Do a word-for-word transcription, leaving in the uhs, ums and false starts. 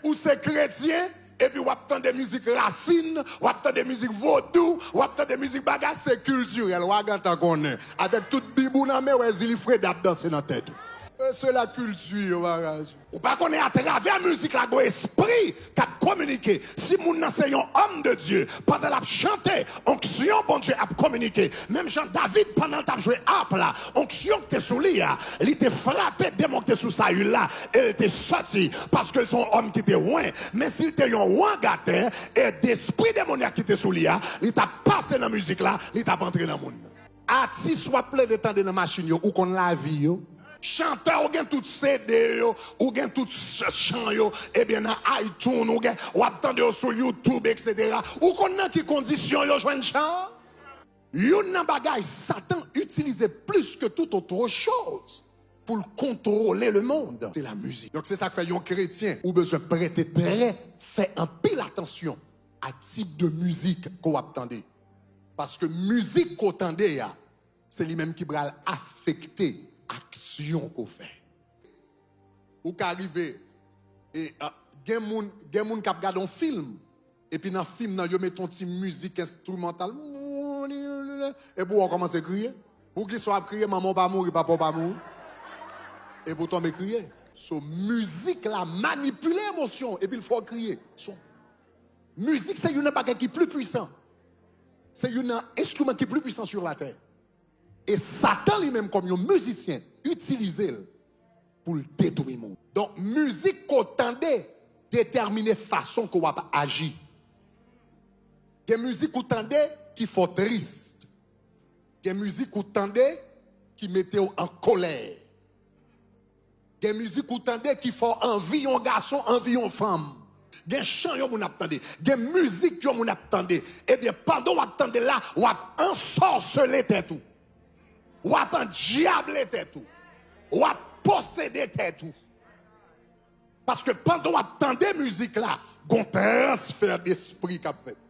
Ou se kretyen, epi w ap tande mizik rasin, w ap tande mizik vodou, w ap tande mizik bagay, se kiltirèl, w a gentan konnen. Avèk tout bib ou nan men, w wè Zilifreda ap danse nan tèt ou. E se la kilti, bagay. Ou pa konnen atravè mizik la, gon espri k ap kominike. Si moun nan se yon òm de Dye, pandan l ap chante, onksyon Bondye ap kominike. Menm jan David, pandan l t ap jwe ap la, onksyon ki te sou li a, li te frape demon ki te sou Sayil la, e l te sòti, paske l se yon òm ki te wen. Men si l te yon wangatè, e despri demonyak ki te sou li a, li t ap pase nan mizik la, li t ap antre nan moun nan. Atis w ap plede tande nan machin yo, ou konn lavi yo. Chantè, ou gen tout C D yo, ou gen tout ch-, chan yo, ebyen nan iTunes, ou gen, w ap tande yo sou YouTube, et cetera. Ou konn nan ki kondisyon yo jwenn chan? Youn nan bagay Satan itilize plis ke tout otre choz pou l kontwole lemonn, se lamizik. Donk, se sa k fè yon kretyen, ou bezwen prete trè, fè anpil atansyon a tip de mizik ke w ap tande. Paske mizik ke w tande a, se li menm ki pral afekte aksyon ke w fè. Ou ka rive, e, a, gen moun, gen moun k ap gade yon fim, epi nan fim nan, yo mete yon ti mizik enstrimantal, epi w kòmanse kriye. Poukisa w ap kriye? Manman w pa mouri, papa w pa mouri, epi w tonbe kriye. So, mizik la manipile emosyon w, epi l fè w kriye. So, mizik se youn nan bagay ki pli pwisan. Se youn nan enstriman ki pli pwisan sur la tè. E Satan li menm kòm yon mizisyen itilize l pou l detwi moun. Donk, mizik ke w tande detèmine fason ke w ap aji. Gen mizik ou tande ki fè w tris. Gen mizik ou tande ki mete w an kolè. Gen mizik ou tande ki fè w anvi yon gason, anvi yon fanm. Gen chan yon moun ap tande. Gen mizik yon moun ap tande. Ebyen, pandan w ap tande l la, w ap ansòsele tèt ou. W ap andyable tèt ou. W ap posede tèt ou. Paske pandan w ap tande mizik la, gon transfè despri k ap fèt.